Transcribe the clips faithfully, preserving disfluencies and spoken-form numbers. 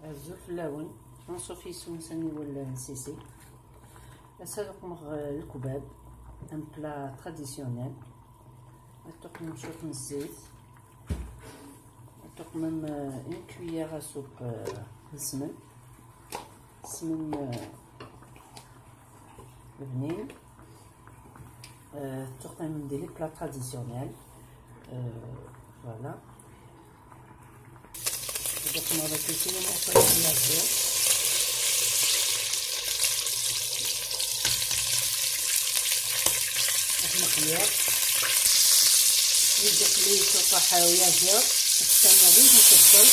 Azul fell-awen. Anṣuf yes-wen s aniwel n Sisi. Ass-a ad uqmeɣ, eh, lekbab, un plat traditionnel. Ad tuqmem cwiṭ n zzit. Ad tuqmem, eh, une cuillère à soupe, eh, n ssmen. Ssmen, eh, bnin. Eh, tuqmem di les plats traditionnels. Eh, voilà. Donc, on va cuisiner un peu la viande. Ad nqelliɣ. Yedduqli s uṭaḥ uyaziḍ. Ad tstennaḍ i tebdel.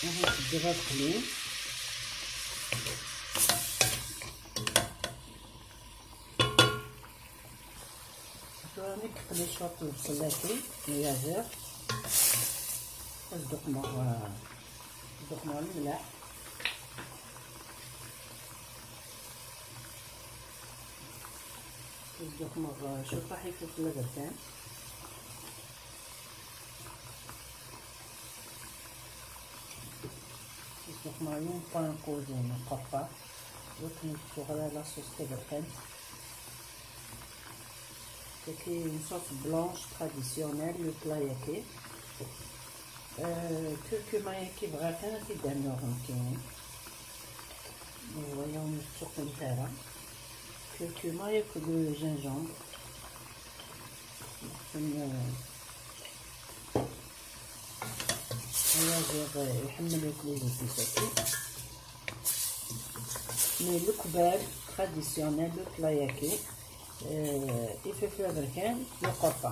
Aha, teddiḍ ad qlin. Tura mi yeqli cwiṭ lebṣel-agi, uyaziḍ, ad d-uqmeɣ, ad d-uqmeɣ lemleḥ. Ad d-uqmeɣ cwiṭ ifufel aberkan. Ad d-uqmeɣ yiwen point n kuẓin n qerfa. Ur ken-tettuɣ ara la sauce taberkant. Tagi une sauce blanche traditionnelle, le plat yaki. Euh, curcuma yaki bɣiɣ kan ad t-id-rnuɣ nekkini. Waya ur nettuqim ara. Curcuma yakk le gingembre. Aya ziɣ iḥemmel yakk les épices-agi. Mais lekbab traditionnel, le plat-agi, euh, ifufel aberkan d uqerfa.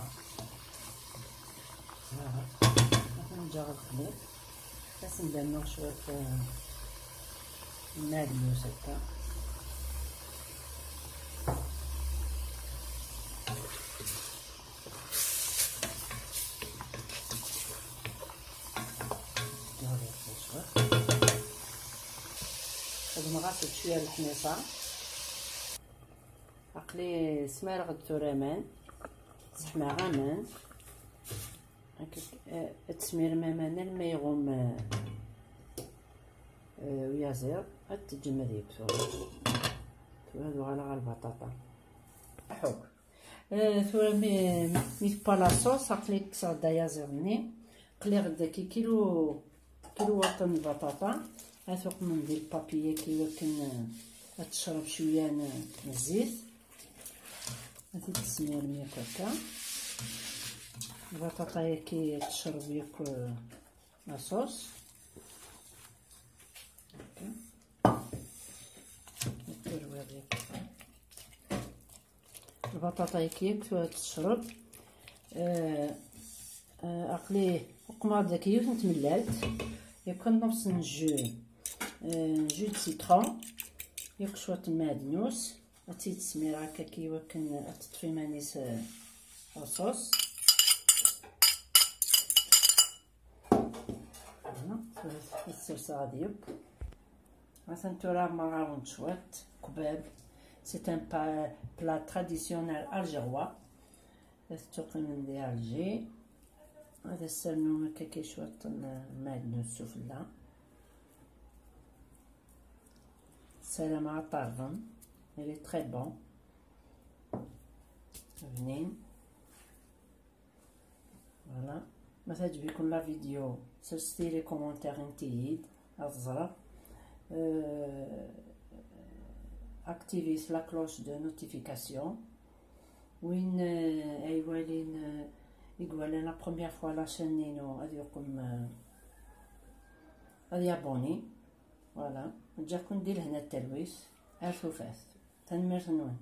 Voilà. Ad nǧaɣ lexmir. Ad sen-d-rnuɣ cwiṭ, euh, n lmeɛdnus akka. Xedmeɣ-as-d cwiya n leḥmiṣa. Aql-i smireɣ-d tura aman. Sseḥmaɣ aman. Akka, eh, ad tesmirem aman alma iɣum, eh, eh, uyaziḍ. Ad teǧǧem ad yekk tura. Tura ad uɣaleɣ ɣer lbaṭaṭa. Aḥuk. Eh, tura mi, mi tewwa la sauce, aql-i kkseɣ-d ayaziḍ-nni. Qliɣ-d daki kilu, kilu waṭen n lbaṭaṭa. Ad tuqmem di lpapiya-ki wakken, eh, ad tecreb cwiya n, n zzit. Ad t-id-tesmirem yakk akka. Lbaṭaṭa-yaki ad tecreb yakk, eh, la sauce. Akka. Ad terwiḍ yakk. Lbaṭaṭa-yaki yakk tura ad tecreb. Eh, eh, aql-i uqmeɣ-d daki yiwet n tmellalt, yakk nnefṣ n jus, eh, jus de citron, yakk cwiṭ n lmeɛdnus, ad tt-id-smireɣ akka i wakken ad teṭṭef iman-is, eh, la sauce. Voilà, ad serseɣ ad yeww. Atan tura ɛemmreɣ-awen-d cwiṭ kebab. C'est un pa-, plat traditionnel algérois. Ad tuqimem di Alger. Ad as-rnuɣ akka cwiṭ n lmeɛdnus sufella. Ssarameɣ ad t-tɛerḍem. Il est très bon. Bnin. Voilà. Ma teɛǧeb-iken la vidéo, serset-iyi les commentaires, init-iyi-d, ad ẓreɣ. Euh, activez la cloche de notification. Win, euh, ay walin, euh, i iwalan la première fois la chaîne-inu, ad yuqem, euh, ad yabuni. Voilà. Ǧǧiɣ-ken di lehna d talwit. Ar tufat. Tanemmirt-nwen.